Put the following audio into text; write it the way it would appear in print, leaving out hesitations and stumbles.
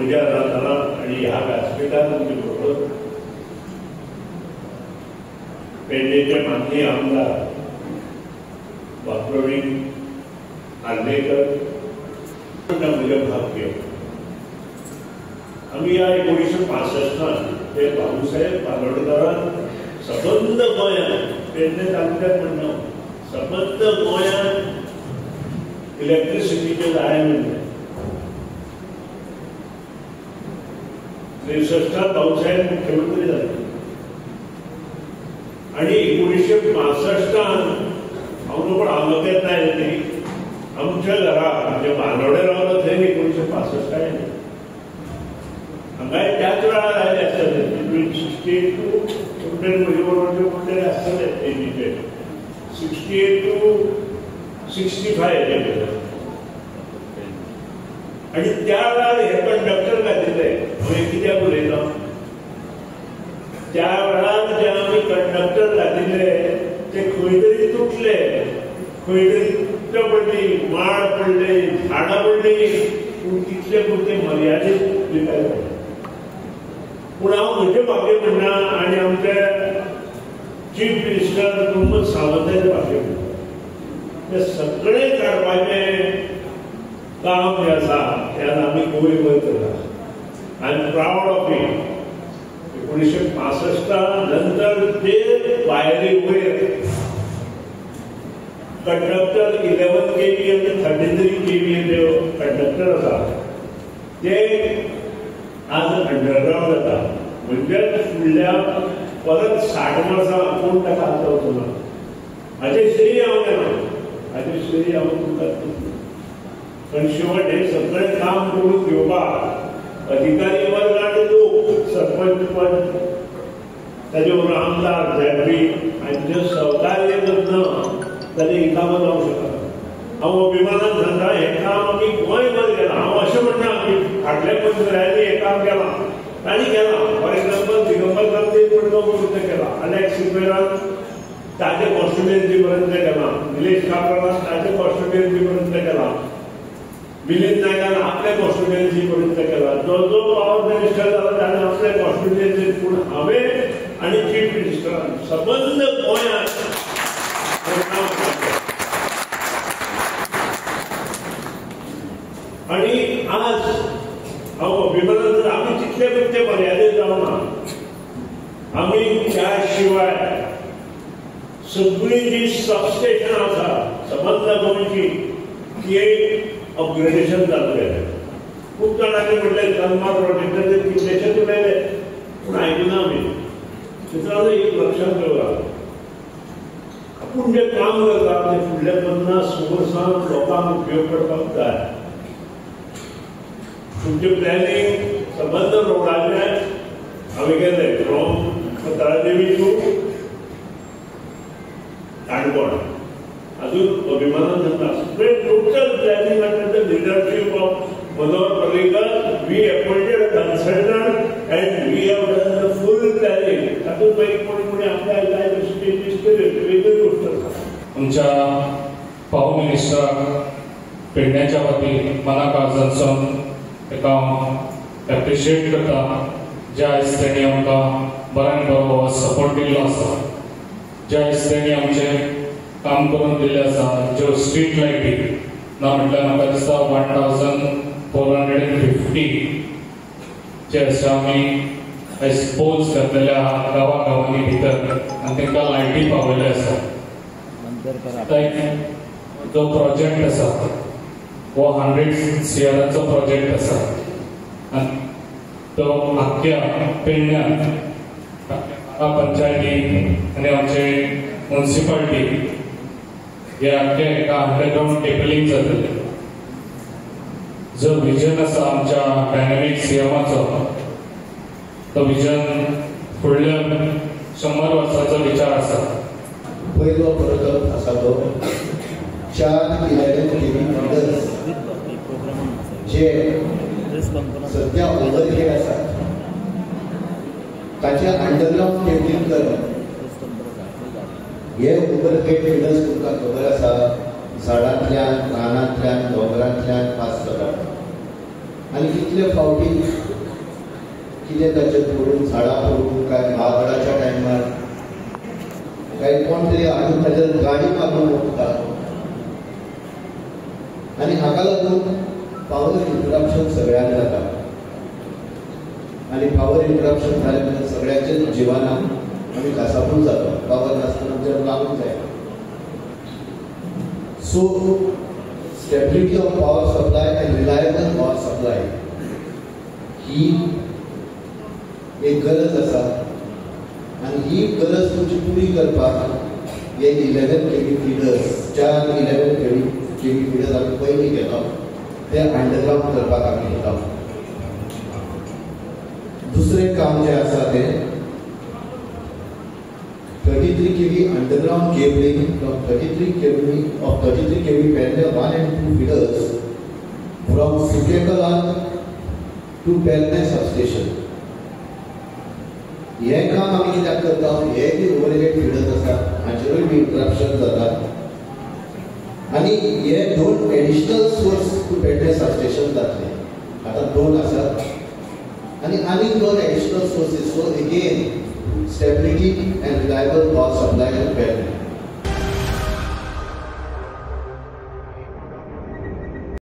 म्हज्या जाताना आनी ह्या व्यासपिठार तुमचे बरोबर पेडणेचे माननीय आमदार प्रवीण आर्लेकर म्हजें भाग्य. आमी ह्या 1965 ते बाबूसाहेब बांदोडकरान सबंद गोंयांत, पेडणे तालुक्यात म्हणना, सबंद गोंयांत इलेक्ट्रिसिटीचें जाळें म्हणलें. 63 बाबूसाहेब मुख्यमंत्री जाले आनी 1965 हांव पण हांव येतना आयले आमच्या घरा म्हणजे बांदोडे रावलो थंय 1965 आयले. हांगाय त्याच वेळार आयले आसतले, 68 टू कोणतरी म्हजे बरोबर कोणतरी आसतले एजीचे, 68 टू 65 हेजे. आनी त्या वेळार हे कंडक्टर घातिल्ले. हांवें कित्याक उलयता, त्या वेळार जे आमी कंडक्टर घातिल्ले ते खंय तरी तुटले, खंय तरी तुट्ट पडली, माड पडले, झाडां पडली, पूण तितले पुरते मर्यादीत दिताले. पूण हांव म्हजें भाग्य म्हणना आनी आमचे चीफ मिनिस्टर प्रमोद सावंताचें भाग्य म्हणटा, ते सगळें काडपाचें काम जें आसा तें आमी गोंयभर करता. I am proud of it. 1965 नंतर जे वायरी वयर कंडक्टर 11 kV आनी 33 kV जे कंडक्टर आसा ते आज अंडरग्रावंड जाता. म्हणजे फुडल्या परत 60 वर्सां कोण ताका हात लावचो ना. हाचें श्रेय हांव घेना, हाचें श्रेय हांव तुमकां दितलो. पण शेवट हे सगळें काम करून घेवपाक अधिकारी वर्ग आनी लोक, सरपंच पंच, ताजे बरोबर आमदार, झेडपी हांचें सहकार्य जर ना जाल्यार ही कामां जावंक शकना. हांव अभिमानान सांगता, हें काम आमी गोंयभर केलां. हांव अशें म्हणना की फाटल्या पंचरायांनी हें काम केलां, तांणी केलां. फॉर एग्जाम्पल दिगंबर कामतीन मडगांव पर्यंत केलां, अलेक्स सिक्वेरान ताजे कॉन्स्टिट्युएन्सी पर्यंत केलां, निलेश काब्रालान ताजे कॉन्स्टिट्युएन्सी पर्यंत केलां, मिलिंद नायकान आपल्या कॉन्स्टिट्युएन्सी पर्यंत केला, जो जो पावर मिनिस्टर जाला ताणें आपल्या कॉन्स्टिट्युएन्सी. पूण हांवें आनी चीफ मिनिस्टरान सबंद गोंयांत आनी आज हांव अभिमानान आमी तितले पुरते मर्यादीत जावना. आमी त्या शिवाय सगळीं जी सबस्टेशनां आसा सबंद गोंयची ती एक अपग्रेडेशन जातलें. खूब जाणांनी म्हणलें कलमार प्रोजेक्टाचेर कितलेशेच उलयले, पूण आयकुना आमी. मित्रांनो, एक लक्षात दवरा, आपूण जें काम करता तें फुडल्या 50 वर्सां लोकांक उपयोग पडपाक जाय. तुमचें प्लॅनिंग सबंद रोडाचें हांवें केलें फ्रॉम पत्रादेवी टू काणकोण. अजून अभिमानान सांगता, सगळें total planning under the leadership of Manohar Parrikar, we appointed a consultant and we have done the full planning. तातूंत मागीर कोणी कोणी आपल्या जाय तशी चेंजीस केल्यो, ती वेगळी गोश्ट आसा. आमच्या पावर मिनिस्टराक पेडण्याच्या वतीन मना काळजांतसून ताका हांव एप्रिशिएट करता, ज्या आयज तेणी आमकां बऱ्यान बरो सपोर्ट दिल्लो आसा, ज्या आयज तेणी आमचें काम करून दिल्लें आसा. ज्यो स्ट्रीट लायटी ना म्हटल्यार म्हाका दिसता 1450 जे आसा आमी आयज पोल्स घातलेले आहा गांवा गांवांनी भितर आनी तांकां लायटी पावयल्यो आसा. जो प्रोजेक्ट आसा हो 100 CRचो प्रोजेक्ट आसा आनी तो आख्ख्या पेडण्यान पंचायती आनी आमचे म्युनिसिपालिटी हे आख्खे एका अंडरग्रावंड टेबलिंग जातलें. जो विजन आसा आमच्या डायनामीक सीएमाचो, तो विजन फुडल्या 100 वर्सांचो विचार आसा. पयलो प्रकल्प आसा तो 4 11 kV feeders जे सध्या ओव्हरहेड आसा ताचे अंडरग्रावंड केबलिंग करप. हे ओव्हरहेड फिडर्स तुमकां खबर आसा झाडांतल्यान, रानांतल्यान, दोंगरांतल्यान पास जातात आनी कितले कितले फावटी कितें ताचेर पडून झाडां पडून काय वादळाच्या टायमार काय कोण तरी हाडून ताचेर गाडी मारून वता आनी हाका लागून पावर इंटरप्शन सगळ्यांक जाता आनी पावर इंटरप्शन जालें म्हणून सगळ्यांच्या जिवानाक आमी कासापूस जाता. पावर नासतना आमच्या लागूंक जायना. So stability of power supply and reliable power supply ही एक गरज आसा आनी ही गरज तुमची पुरी करपाक हे 11 kV feeders, 4 11 kV feeders आमी पयलीं केलो ते अंडरग्रावंड करपाक आमी घेता. दुसरें काम जें आसा तें 33 kV underground cabling from 33 kV of 33 kV Pernem 1 and 2 feeders from Sukekala to Pernem substation. हें काम आमी कित्याक करता, हे बी ओवरहेड फिडर्स आसा हाचेरूय बी इंटरप्शन जाता आनी हे 2 additional source to Pernem substation जातले. आतां 2 आसात आनी आनीक 2 additional sources. So again stability and reliable power supply to Pernem.